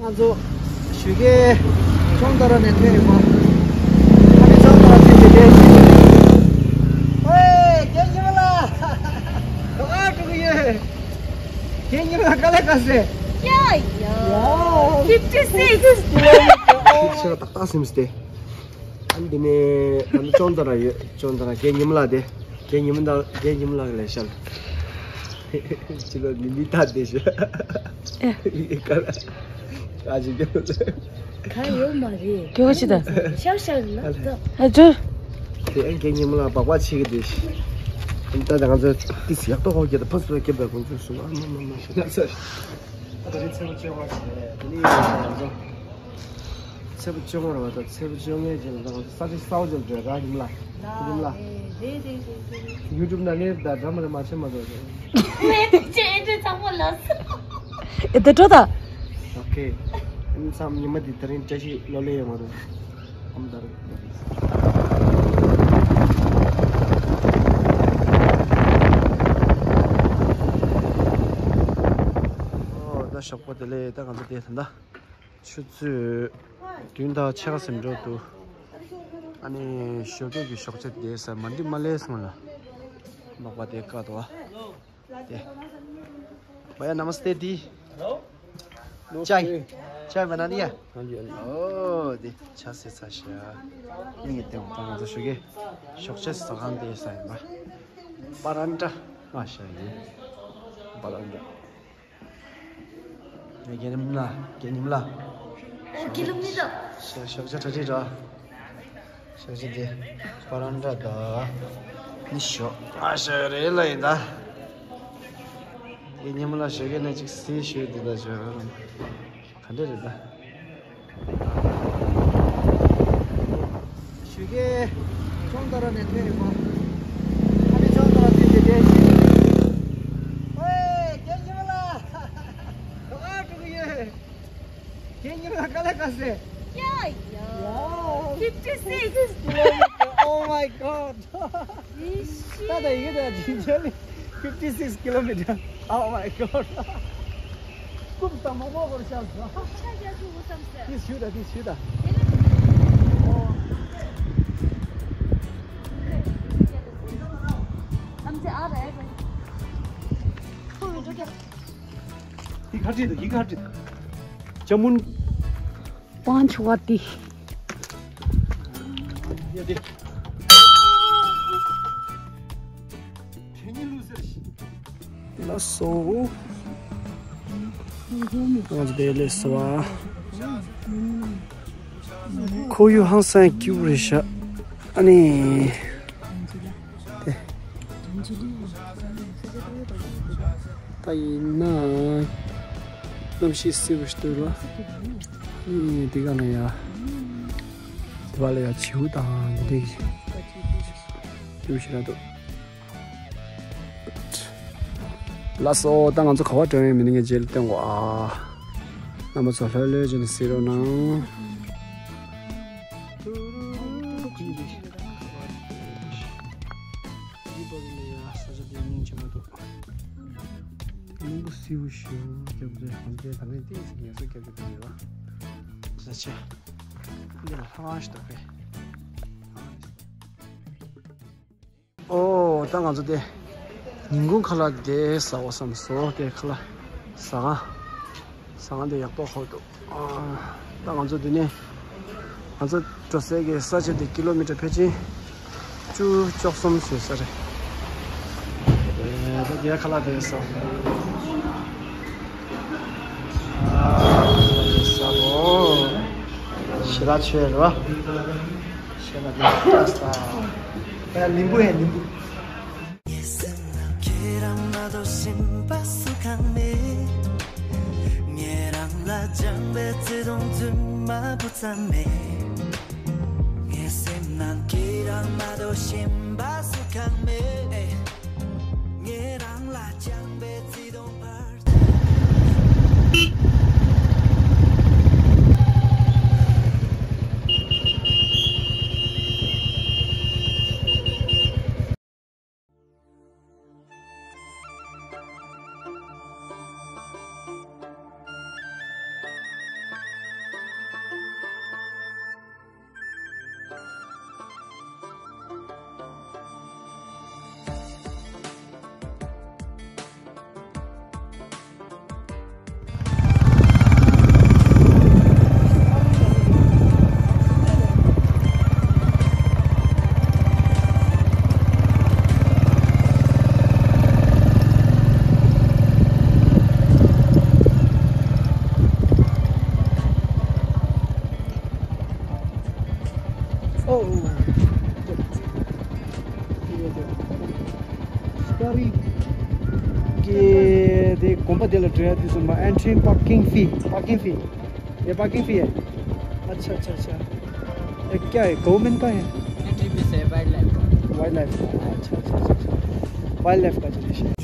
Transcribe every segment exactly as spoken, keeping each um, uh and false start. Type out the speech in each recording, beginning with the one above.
ང་ཚོ་ཞོགས་ཀའི་ཅོང་ཏ་ར་ནས་ཐོན་ཡོད་པ། ཨ་ནི་ཅོང་ཏ་ར་ཐོན་ཏེ་བསྡད་ཤག་ཨོའེ། རྒན་ཉི་མ་ལགས། ག་པར་འགྲོ་གི་ཡོད། རྒན་ཉི་མ་ལགས་དཀའ་ལས་ཁག་སོང་། ཡ་ཡ། ཡ། ཕིབ་ཊི་སིག་སི། ཕིབ་ཊི་སིག་སི་ཏག་ཏག་ཟིན་སོང་སྟེ། ཨ་ནི་དེ་ནས་ད་ནི་ཅོང་ཏ་ར་ཡོད། ཅོང་ཏ་ར་རྒན་ཉི་མ་ལགས་དེ། རྒན་ཉི་མ་ལགས། རྒན་ཉི་མ་ལགས་ལ་ཤར། ཅི་ལ་མི་མི་ད་དེ་ཤ། ཨེ། ཀ་ར། ཨ་ཅི་རྒྱབ། ག་ཡོད་མ་རེད། རྒྱོ་ཅི་ད། ཤར་ཤར་ལ་ད། ཨ་ཅོ། དེ་ཨ་རྒན་ཉི་མ་ལགས་སྦག་སྦག་བྱེད་ཀྱི་དེ་ཤ། ད་ད་ང་ཚོ་ཏིས་ཡག་ཏོག་ཧོ་རྒྱ་ད་ཕ་སུ་ར་སྐྱེ་བའི་ཁོང་ཚོ་སུ་ཨ་མ་མ་མ་ཤ། ད་ཚོ་ད་རེ་ཚེ་བ་ཅོ་བ་ཆེ་རེད། དེ་ནི་ང་ཚོ། ཚེས་པ་བཅོ་ལྔ་རེད་པ། ད་ཚེས་པ་བཅོ་ལྔའི་རྗེས་ལ་ད་ང་ཚོ་ས་ཆ་གསར་པ་ཅིག་ལ་འགྲོ་ག་ཉིན་ལ། ཉིན་ལ། རེད་རེད་རེད་རེད། ཡུ་ཊུབ་ནང་ལ་ད་འདྲ་མ་རེད་མ་བྱེད་མ་གཏོགས། ཨེ་ཅེ་ཨེ་ཅེ་ཚང་མ་ལ། ཨེ་ད་འགྲོ་ད། ཨོ་ཁེ། ཨ་ནི་མཚམས་ཉི་མ་འདི་ད་རིང་བཀྲ་ཤིས་གློག་ཀླད་ཡོང་བ་རེད། ཨམ་ད་རེད། ཨོ་ད་ཞོགས་པ་བདེ་ལེགས། ད་ང་ཚོ་དེ་ད་ད། ཆུ་ཚོད་བདུན་དང་ཕྱེད་ཀ་ཟིན་འགྲོ་འདུག་ཨ་ནི་ཞོགས་ཀས་ཀྱི་ཞོགས་ཇ་དེ་ཟ་མ་འདི་མ་ལས་སོང་ལ། ལོག་པ་དེ་བཀག་འདུག་ཨ། དེ། བ་ཡ་ནམ་སྟེ་དི། ཅའི། ཅའི་བ་ན་ནི་ཡ། ཨོ་དེ་ཆ་སེ་ཚ་ཤ། ཨ་ནི་དེ་བ་ང་ཚོ་ཞོགས་ཀས་ཞོགས་ཇ་ཟ་ཁང་དེ་ཟ་ཡིན་པ། པ་རན་ཏྲ། ཨ་ཤ་ཡིན། པ་རན་ཏྲ། རྒན་ཉི་མ་ལགས། རྒན་ཉི་མ་ལགས། ཨོ་ཀི་ལོ་མི་ཊར། ཞོགས་ཞོགས་ཇ་གྲ་སྒྲིག་ར། ཞོགས་ཇ་དེ། པ་རན་ཏྲ་ད། ནི་ཞོགས། ཨ་ཤ་རེད་ལ་ཡིན་ད། རྒན་ཉི་མ་ལགས་ཞོགས་ཀས་ནས་ཅིག་སི་ཞུས་དེ་ད་ཞོགས། ག་འདྲ་རེད་ད། ཞོགས་ཀས་ཅོང་ཏ་ར་ནས་ཐོན་ཡོད་པ། ཨ་ནི་ཅོང་ཏ་ར་ཐོན་ཏེ་བསྡད་ཤག་ཨོའེ། རྒན་ཉི་མ་ལགས། ག་པར་འགྲོ་གི་ཡོད། རྒན་ཉི་མ་ལགས་དཀའ་ལས་ཁག་སོང་། ཡ་ཡ། ཕིབ་ཊི་སིག་སི། Oh my God. ད་ད་ཡི་གེ་ད་ཅིང་ཅ་ལི། fifty six kilometer. Oh my God. ཀུམ་ད་མོ་མོ་གོར་ཤ་ཟ། ཏིས་ཞུ་ད། ཏིས་ཞུ་ད། ཡི་ཁ་ཏི་ད། ཡི་ཁ་ཏི་ད། ཅ་མུན། པན་ཆུ་བ་ཏི། ཡ་ཏི། ལགས་སོ། ང་ཚོ་དེ་ལས་སོ་བ། ཁོར་ཡུག་ཧང་སང་སྐྱིད་པོ་རེད་ཤག་ཨ་ནི། དེ། ད་ཡིན་ན། གནམ་གཤིས་བསིལ་པོ་ཞིག་འདུག་ར། ཨ་ནི་དེ་ག་ལ་ཡ། དེ་བ་ལ་ཡ་བྱིའུ་དང་དེ་འདྲའི་སྐྱིད་པོ་ཞིག་ར་འདུག་ལགས་སོ། ད་ང་ཚོ་ག་པར་འགྲོ་ཡིན་མིན་ངས་རྗེས་ལ་སྟོན་གོ་ཨ། རྣམ་པ་ཚོ་ལྷོད་ལྷོད་བྱས་ནས་གཟིགས་རོགས་གནང་། འདི་པར་ལ་ཡ་ས་ཆ་དེ་སྙིང་རྗེ་མོ་འདུག་རླུང་བུ་བསིལ་པོ་ཞིག་རྒྱབ་རེད། ཧོན་པའི་ད་ནི་ཏིས་ངལ་གསོ་རྒྱབ་ཀྱི་འདུག་ཡོད་པ། ས་ཆ་འདི་ལ་ལྷང་ཞིག་འདུག་པས། ཨོ་ད་ང་ཚོ་དེ་ཉིན་གུང་ཁ་ལག་དེ་ཟ་འོ་བསམ་སོང་། དེ་ཁ་ལག་ཟ་ཁང་། ཟ་ཁང་དེ་ཡག་པོ་ཧོ་འདུག་ཨ། ད་ང་ཚོ་དེ་ནས་ང་ཚོ་འགྲོ་སའི་གི་ས་ཆ་དེ་ཀི་ལོ་མི་ཊར་ཕལ་ཆེར་བཅུ་བཅུ་གསུམ་ཟིན་ས་རེད། ཨེ་ད་དེ་ཁ་ལག་དེ་ཟ། ཨ་ཟ་འོ། ཞེ་དྲག་ཆེ་རེད་པ། ཞེ་དྲག་དེ་ཁ་ལག་ཟ། ཨ་ལིམ་བུ་ཧེ་ལིམ་བུ། ངའི་སེམས་ནང་ཁྱེད་རང་མ་གཏོགས་གཞན་པ་སུ་གང་མེད། ངས་རང་ལ་སྦྱངས་པའི་བརྩེ་དུང་རྫུན་མ་བུ་ཙམ་མེད། ངའི་སེམས་ནང་ཁྱེད་རང་མ་གཏོགས་གཞན་པ་སུ་གང་མེད། ངས་རང་ལ་སྦྱངས་པའི་བརྩེ་དུང་བར། ये देख, कोम्पा दिला ट्रेड दिसुम्बा एंट्री पार्किंग फी, पार्किंग फी। ये पार्किंग फी है। अच्छा, अच्छा, अच्छा। ये क्या है? गवर्नमेंट का है? एंट्री फी से वाइल्ड लाइफ का। वाइल्ड लाइफ का। अच्छा, अच्छा, अच्छा, अच्छा। वाइल्ड लाइफ का चलिए।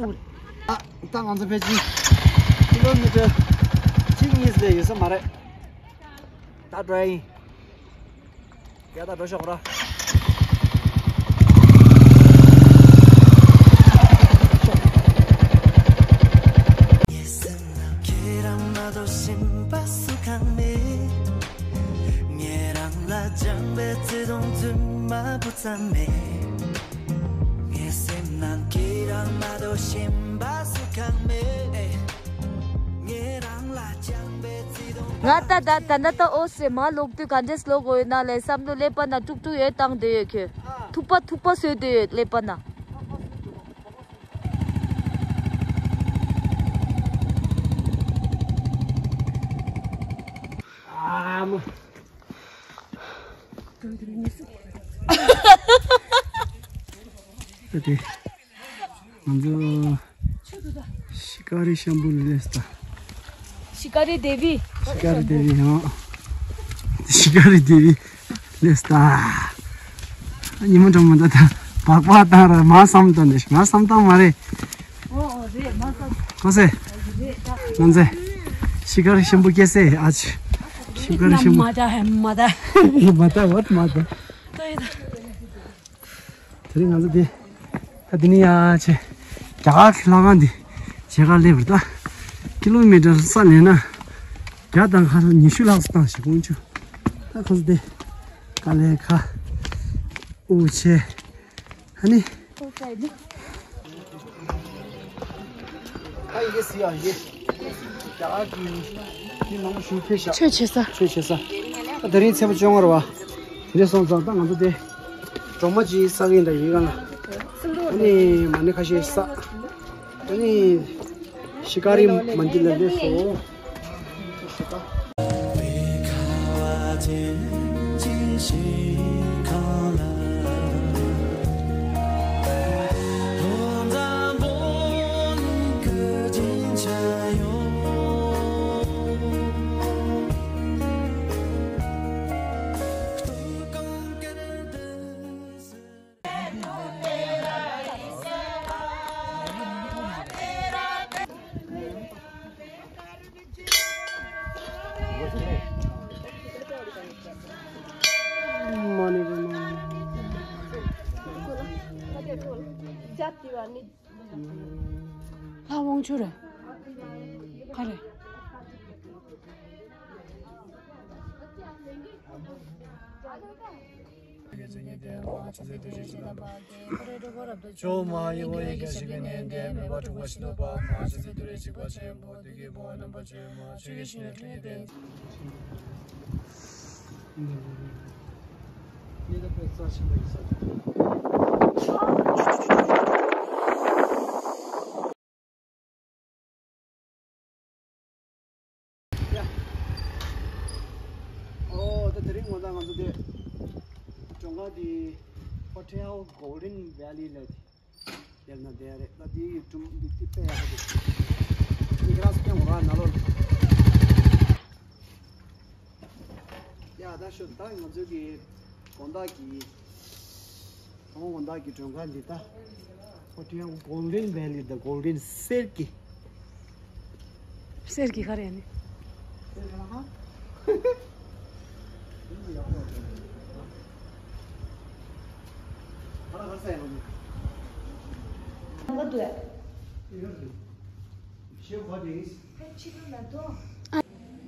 ཨ། ད་ང་ཚོ་ཕལ་ཆེར་ཀི་ལོ་མི་ཊར་གཅིག་གཉིས་ལས་ཡོད་ས་མ་རེད། ད་འགྲོ་ཡ་ཡིན། ཡ་ད་འགྲོ་ཤོག་ར། ང་ད་ད་ད་ད་ད་ཨོ་སེ་མ་ལོག་དུས་ག་འདྲས་ལོག་དགོས་ཡོད་ན་ལས་བསམ་བློ་ཀླད་པ་ན་དཀྲུག་དཀྲུག་ཡོད་བཏང་བསྡད་ཡོད་ཁྱོད། ཐུག་པ་ཐུག་པ་བཟོས་བསྡད་ཡོད་ཀླད་པ་ན། ཨ་མ། ད་དེ། ང་ཚོ་ཤི་ཀ་རི་ཤམ་བུ་ལ་སླེབས་ད། ཤི་ཀ་རི་དེ་བི། ཤི་ཀ་རི་དེ་བི་ཡང་། ཤི་ཀ་རི་དེ་བི་སླེབས་ད། ཉི་མ་གྲང་མོ་ད་ད་བག་བག་བཏང་ར་མ་བསམ་བཏང་ནས་མ་བསམ་བཏང་མ་རེད། ཨོ་ཨོ་རེད་མ་བསམ། ཁོ་སེ། རེད་ད། ང་ཚོ་ཤི་ཀ་རི་ཤམ་བུ་སྐྱེ་སེ་ཨ་ཅི། ཤི་ཀ་རི་ཤམ་བུ། མ་ད་ཧེ་མ་ད། མ་ད་ཝཊ་མ་ད། ད་ཡོད་ད། དེ་རིང་ང་ཚོ་འདི་ད་འདི་ནས་ཡར་བྱས་རྒྱ་གར་གྱི་ལྷ་ཁང་འདི་མཇལ་ཁ་སླེབས་པ་རེད་ད། ཀི་ལོ་མི་ཊར་ས་ལེན་ན་བརྒྱ་དང་ཁ་ལོ་ཉི་ཤུ་ལྷག་ཙམ་བཏང་ཞིག་དགོངས་བཅུག་ད་ཁོ་ཚོ་འདི་དཀའ་ལས་ཁག་དབུགས་ཆད་ཨ་ནི། ཨ་ཡི་གེ་སི་ཨ་ཡི་གེ། ཡ་ཨ་ཀི་མི་མང་པོ་ཞིག་ཕེབས་ཤག་ཆོས་བྱེད་ས། ཆོས་བྱེད་ས། ཨ་དེ་རིང་ཚེས་པ་བཅོ་ལྔ་རེད་བ། དེ་རིང་སོང་ཙང་ད་ང་ཚོ་དེ་གྲོག་མ་ཅིག་ས་གིན་ད་ཡིན་ག་ལ། ཨ་ནི་མ་ཎི་ཁ་ཤས་ས། ཨ་ནི་ཤི་ཀ་རི་མན་དི་ལ་སླེབས་སོང་། ལྷ་དབང་ཕྱུག་རེད། ག་རེ། ཇོ་མ་ཡི་བོ་ཡི་གེ་ཞིག་གི་ནན་ཏན་མེད་པ་འཁྲུག་པ་ཤི་ནོ་པ་མ་ཅི་ཟེར་དུ་རེ་ཞིག་པ་ཆེན་པོ་དུ་གི་བོ་རྣམ་པ་ཆེན་མ་ཆོས་ཀྱི་ཤིང་ལས་ཁྲི་ཡི་སྟེང་། ཨོ་ད་དེ་རིང་ངོ་ད་ང་ཚོ་དེ་གྲོང་ཁ་དེ་ཧོ་ཊེལ་གོལ་ཌེན་ཝེ་ལི་ལ་དེ་དེར་ན་དེ་རེད་ད་དེ་ཡི་ཀྲུམ་དེ་དེ་དཔེ་ཡག་པོ་འདུག་དེ་ཁྱེད་རང་ཚོ་སྟོན་གོ་ར་ན་ལོ། ཡ་ད་ཤོད་ད་ང་ཚོ་གི་དགོང་དག་གི་ཁོང་དགོང་དག་གི་མགྲོན་ཁང་འདི་ད། ཧོ་ཊེལ་གོལ་ཌེན་ཝེ་ལི་ད་གོལ་ཌེན་གསེར་གྱི། གསེར་གྱི་ག་རེ་ནི། གསེར་གྱི་ལྷ་ཁང་།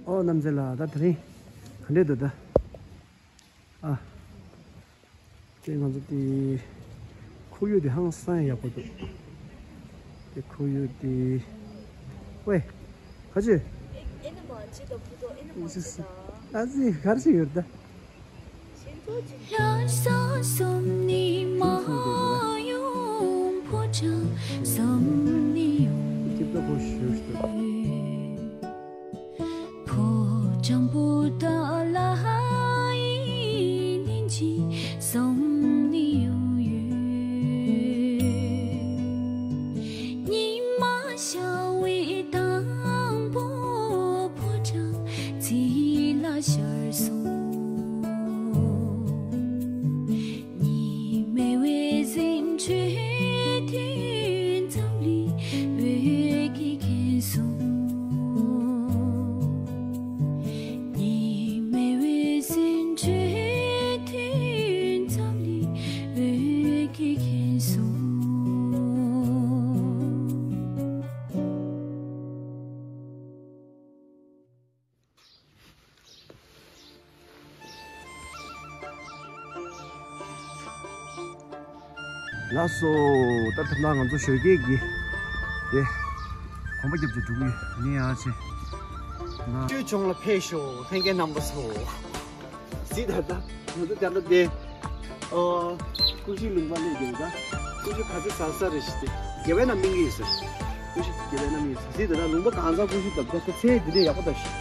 ཨོ་རྣམ་རྩེ་ལགས་ད་དེ་རིང་ག་འདྲས་འདུག་ད། ཨ། དེ་ང་ཚོ་དེ་ཁོར་ཡུག་དེ་ཧང་སང་ཡག་པོ་འདུག་དེ་ཁོར་ཡུག་དེ། ཝེ། ག་ཅི། ཨ་ཙི་གར་ཞིག་ཡོད་ད། ལགས་སོ། ད་ཐོག་མར་ང་ཚོ་ཞོགས་ཀས་ཀྱི་དེ་གོམ་པ་རྒྱབ་ཀྱི་འགྲོ་གི་ཡོད། ནི་ཡང་ཆེ་ན། ཅུ་ཆུང་ལ་ཕེབས་ཤོག་ལྷན་རྒྱས་རྣམ་པ་ཚོ། གཟིགས་དང་ད། ང་ཚོ་ད་ལྟ་དེ། ཨོ། ཀུ་ཤུ་ལུང་པ་སླེབས་ཀྱི་ཡོད་ད། ཀུ་ཤུ་ག་ཚོད་ཟ་ས་རེད་ཤི་སྟེ། དགེ་བའི་རྣམ་སྨིན་གྱི་ཡོད་ཟེར། ཀུ་ཤུ་དགེ་བའི་རྣམ་སྨིན་ཡོད་ཟེར། གཟིགས་དང་ད་ལུང་པ་གང་ཚང་ཀུ་ཤུ་ད་ད་ད་ཚེ་འདི་འདྲས་ཡག་པོ་ད་ཤི།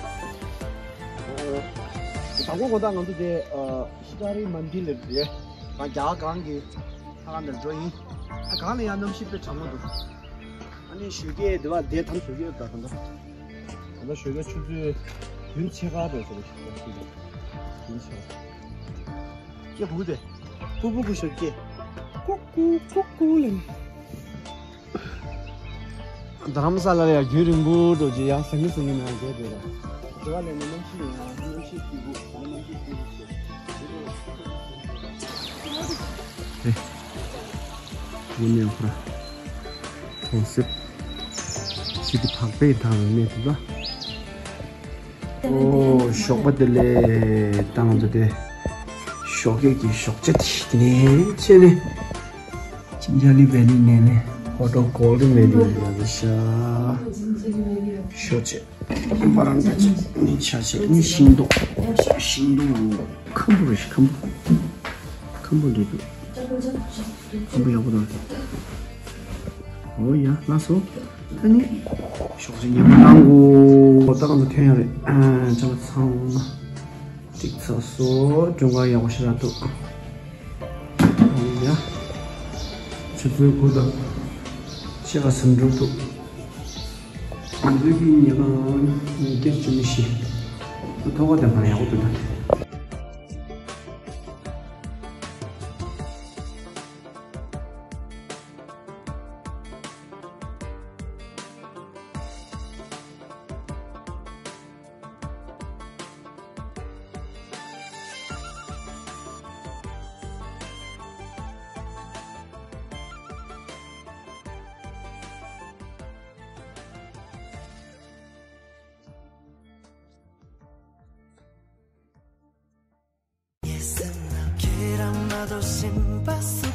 ཨོ། དང་པོ་དགོང་དག་ང་ཚོ་དེ། ཨོ། ཤི་ཀ་རི་མན་དི་ལ་རེད། ང་རྒྱ་གར་གང་གི་ལྷ་ཁང་དེར་འགྲོ་ཡིན། ད་གང་ལ་ཡང་གནམ་གཤིས་དཔེ་གྲང་མོ་འདུག་ཨ་ནི་ཞོགས་ཀས་དེ་བ་དེ་དམ་ཞོགས་ཀས་ད་ད་ད། ད་ལྟ་ཞོགས་ཀས་ཆུ་ཚོད་བདུན་ཕྱེད་ཀ་དང་ཟེར་བ་ཞིག་ཞོགས་ཀས་བདུན་ཕྱེད་ཀ། ཀྱེ་བུ་དེ། ཕུ་བུ་གུ་ཞོགས་ཀས། ཀུ་ཀུ་ཀུ་ཀུ་ལེན། རྡ་རམ་ས་ལ་ལ་ཡ་རྒྱུན་རིང་པོ་འགྲོ་རྗེས་ཡ་སང་ཉིན་སང་ཉིན་ནང་བསྡད་དགོས་ར། དེ་བ་ལས་ནི་གནམ་གཤིས་ཡང་གནམ་གཤིས་སྐྱིད་པོ་གནམ་གཤིས་སྐྱིད་པོ་ཞིག་ཨེ། དངོས་གནས་ཁོ་ར་གྲོང་གསེབ་ཞིག་གི་བག་ཕེབས་དང་གནས་ཐུབ་ལ། ཨོ། ཞོགས་པ་བདེ་ལེགས་བཏང་འདུག་སྟེ། ཞོགས་ཀས་ཀྱི་ཞོགས་ཇ་དེ་དེ་ནས་ཆེ་ནས། ཅིང་ཅ་ལི་བེ་ལི་ནས་ནས་ཧོ་ཏོ་གོལ་ཌན་བེ་ལི་ལ་ཤ། ཞོགས་ཇ། པ་རང་ད་ཅི་ནི་ཆ་ཆེ་ནི་ཤིང་ཏོག་ཤིང་ཏོག་ཁམ་བུ་རེད། ཤི་ཁམ་བུ། ཁམ་བུ་འདི་འདུག་ཁམ་བུ་ཡག་པོ་འདུག་ཨོ་ཡ་ལགས་སོ། ཨ་ནི་ཞོགས་ཇ་ཉལ་མ་གནང་གོ་ད་གང་དུ་ཐོན་ཡ་རེད། ཨ་ཅག་ཚང་མ་ཅིག་ཚ་སོ་སྒྲུང་ག་ཡག་པོ་ཞིག་རག་འདུག་ཨོ་ཡ། ཆུ་ཚོད་དགུ་དང་ཕྱེད་ཀ་ཟིན་འགྲོ་འདུག་ང་ཚོའི་གི་ཉལ་ཁང་ཉལ་རྒྱ་ཅུ་མི་ཤེས། ཐོག་ཁ་དེ་མ་ཡག་པོ་འདུག་ད། ཁྱེད་རང་མ་གཏོགས་གཞན་པ་སུ་